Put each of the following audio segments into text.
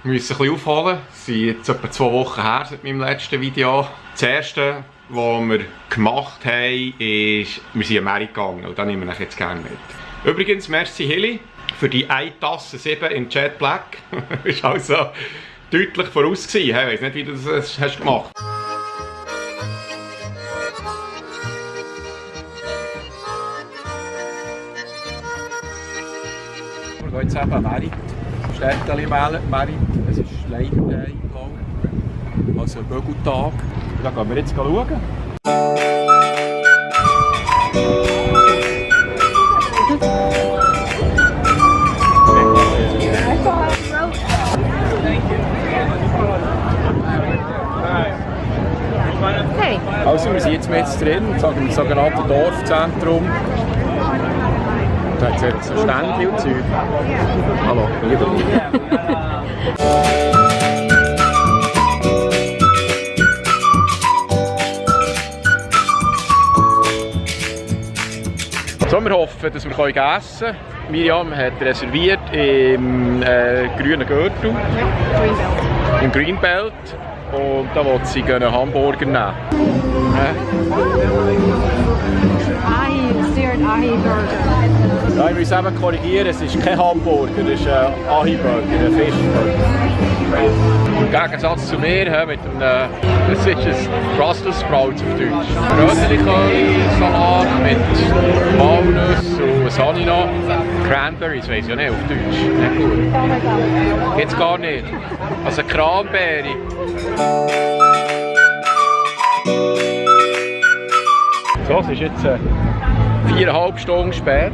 Wir müssen ein bisschen aufholen. Es sind jetzt etwa 2 Wochen her seit meinem letzten Video. Das erste, was wir gemacht haben, ist, wir sind am Meer gegangen. Und da nehmen wir euch jetzt gerne mit. Übrigens, merci Hilly für die 1 Tasse 7 in Jet Black. Das war also deutlich voraus gewesen. Ich weiss nicht, wie du das hast gemacht. Wir gehen jetzt eben Merit. Städteli Merit. Es ist Labor Day, glaube ich. Also ein Bögeltag. Da gehen wir jetzt schauen. Hey. Also wir sind jetzt mit drin, im sogenannten Dorfzentrum. Da hat es jetzt so Ständchen und Zeug. Hallo, lieber. So, wir hoffen, dass wir essen können. Miriam hat reserviert im grünen Gürtel. Ja, Im Greenbelt. Und da will sie einen Hamburger nehmen. Steered Ahi-Burger. Ja, ich muss eben korrigieren, es ist kein Hamburger, es ist ein Ahi-Burger, ein Fischburger. Im Gegensatz zu mir, mit einem, das ist ein Brussels Sprouts auf Deutsch. Röslichöl-Salat mit Walnuss und was habe ich noch? Cranberries, weiss ich ja nicht, auf Deutsch. Nicht gut. Geht's gar nicht. Also Cranberry. So, es ist jetzt 4,5 Stunden später.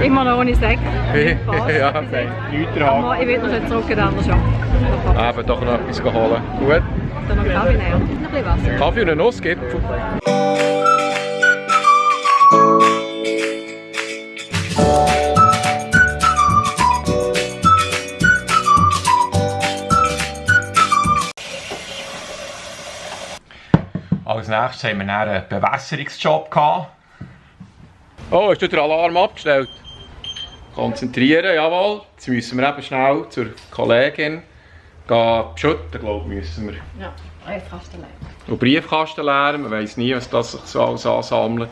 Immer noch ohne Sekt. Ja, nein, nichts dran. Ich will noch nicht zurück in den anderen Shop. Eben, doch noch etwas holen. Gut. Dann noch Kaffee nehmen und noch ein bisschen Wasser. Kaffee und einen Nussgipfel. Als nächstes haben wir dann einen Bewässerungsjob gehabt. Oh, hast du den Alarm abgestellt? Konzentrieren, jawohl. Jetzt müssen wir eben schnell zur Kollegin gehen beschütten, glaube ich, müssen wir. Ja, Briefkasten leeren. Und Briefkasten leeren, man weiss nie, was das sich so alles ansammelt.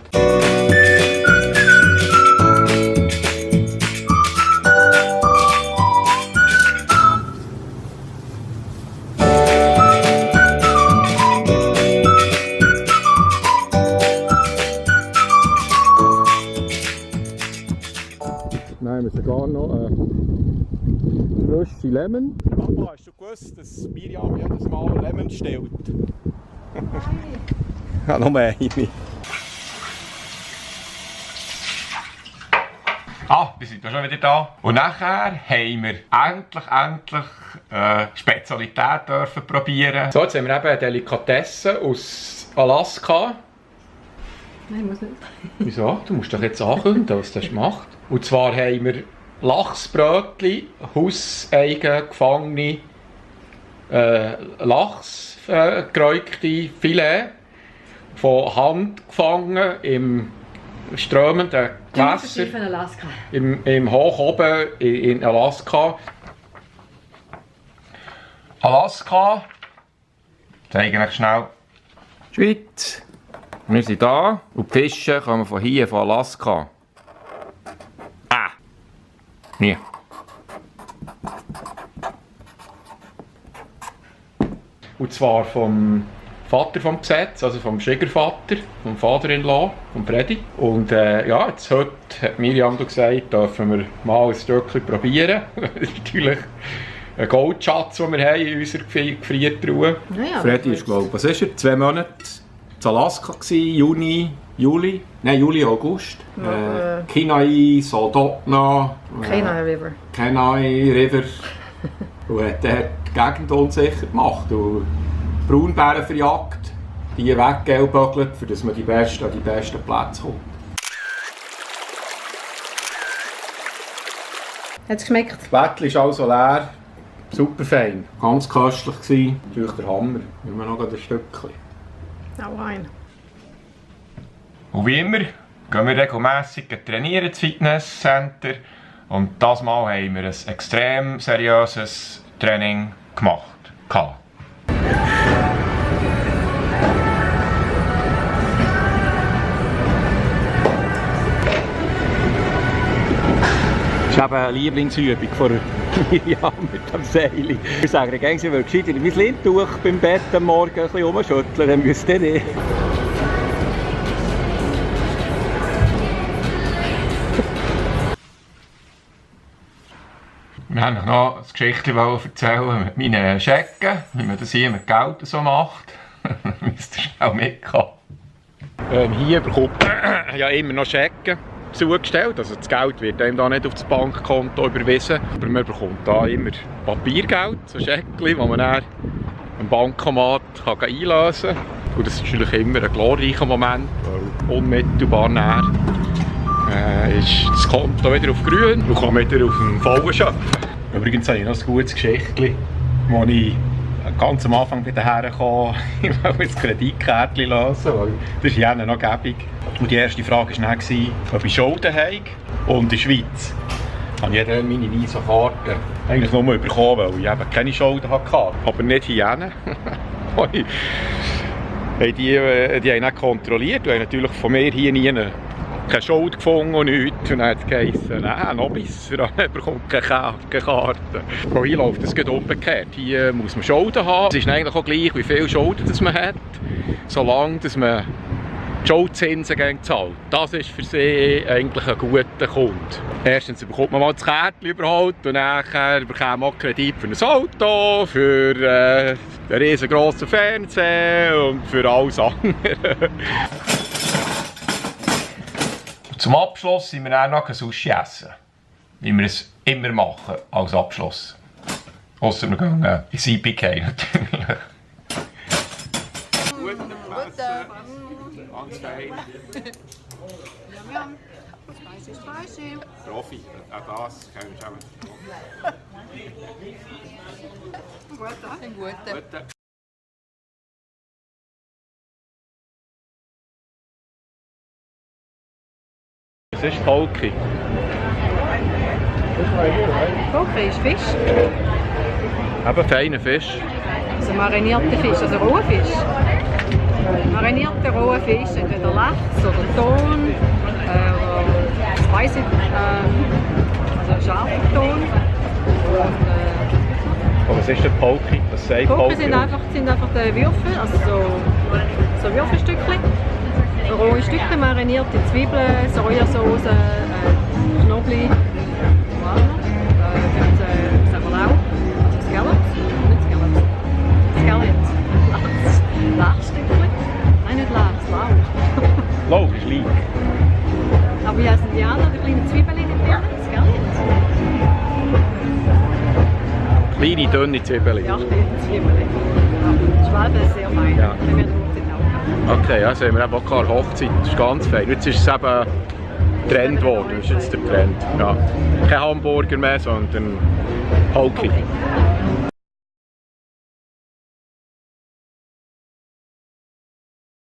Nein, wir sogar noch frische Lemon. Papa, hast du gewusst, dass Miriam jedes Mal Lemon stellt? Ja, noch mehr. Ah, wir sind schon wieder da. Und nachher haben wir endlich Spezialität dürfen probieren. So, jetzt haben wir eben eine Delikatesse aus Alaska. Nein, ich muss nicht. Wieso? Du musst doch jetzt ankündigen, was das macht. Und zwar haben wir Lachsbrötchen, hauseigen gefangene Lachs, geräuchte Filet, von Hand gefangen im strömenden Gewässer. In Alaska. Im Hoch oben in Alaska. Alaska. Zeigen euch schnell. Schweiz. Wir sind da und die Fische kommen von hier, von Alaska. Ah! Nie. Und zwar vom Vater vom Gesetz, also vom Schwiegervater, vom Vater-in-law, vom Freddy. Und ja, jetzt heute hat Miriam gesagt, dürfen wir mal ein Stückchen probieren. Das ist natürlich ein Goldschatz, den wir haben in unserer Gefriertruhe. Ja, Freddy ist, glaube ich, was ist er? 2 Monate in Alaska gewesen, Juli, August. Kenai, Soldotna. Kenai River. Kenai River. Und hat die Gegend unsicher gemacht. Und Braunbären verjagt, die weggelbögelt, für dass man an die besten Plätze kommt. Hat es geschmeckt? Das Bettchen ist also leer. Super fein. Ganz köstlich gewesen. Natürlich der Hammer. Immer noch ein Stückchen. Auch ein. Und wie immer gehen wir regelmässig trainieren ins Fitnesscenter. Und das Mal haben wir ein extrem seriöses Training gemacht. Das ist eben eine Lieblingsübung von Miriam mit dem Seil. Ich sage ihr gerne, sie würde gescheit in mein Lindtuch beim Bett am Morgen ein bisschen rumschütteln, dann müsst ihr nicht. Wir wollten euch noch ein Geschichtchen erzählen mit meinen Schecken, wie man das hier mit Geld so macht. Müsst ihr schnell mitkommen. Hier bekommt man ja immer noch Schecken zugestellt. Also das Geld wird einem da nicht auf das Bankkonto überwiesen. Aber man bekommt da immer Papiergeld, so Scheckchen, das man dann am Bankomat kann einlösen kann. Und das ist natürlich immer ein glorreicher Moment, weil unmittelbar näher ist das Konto wieder auf grün und kann wieder auf dem vollen Schöpfen. Übrigens habe ich noch ein gutes Geschichtchen, wo ich ganz am Anfang wieder herkam, ich wollte das Kreditkärtchen lösen, weil das ist ja noch gäbig. Und die erste Frage war dann, ob ich Schulden habe. Und in der Schweiz habe ich dann meine Visa-Karte eigentlich nur bekommen, weil ich eben keine Schulden hatte. Aber nicht hier. Die haben nicht kontrolliert und haben natürlich von mir hier nie keine Schuld gefunden und nichts. Und dann hat es geheißen, nein, noch besser, er bekommt keine Karte. Und hier läuft es gerade umgekehrt. Hier muss man Schulden haben. Es ist eigentlich auch gleich, wie viel Schulden das man hat, solange dass man die Schuldzinsen zahlt. Das ist für sie eigentlich ein guter Kunde. Erstens bekommt man mal das Kärtchen überholt und nachher bekommt man auch Kredit für ein Auto, für einen riesengroßen Fernseher und für alles andere. Zum Abschluss sind wir dann noch ein Sushi essen. Wie wir es immer machen als Abschluss. Ausser wir gehen in CPK natürlich. Guten ganz fein. Spicy. Profi, auch das können wir schauen. Gute. Was ist Poke? Poke ist Fisch. Eben feiner Fisch. Also marinierter Fisch, also roher Fisch. Marinierter roher Fisch, entweder Lachs oder Ton oder Spicy, also scharfer Ton. Und was ist der Poke? Was sagt Poke Poke? sind einfach die Würfel, also so Würfelstückchen. Rohe Stückchen, marinierte Zwiebeln, Sojasauce, Knoblauch, Lauch, also Scallops, nicht Scallops, Lachstückchen, nein nicht Lachs, Lauch. Lauch ist Leek. Aber wie heißen die anderen, die kleinen Zwiebeln in der Scallops? Kleine, dünne Zwiebeln. Ja, kleine Zwiebeln. Schwalbe ist sehr fein. Ja. Okay, ja, sehen wir eben auch an Hochzeit, das ist ganz fein. Jetzt ist es eben Trend geworden, das ist jetzt der Trend. Ja. Kein Hamburger mehr, sondern Poke.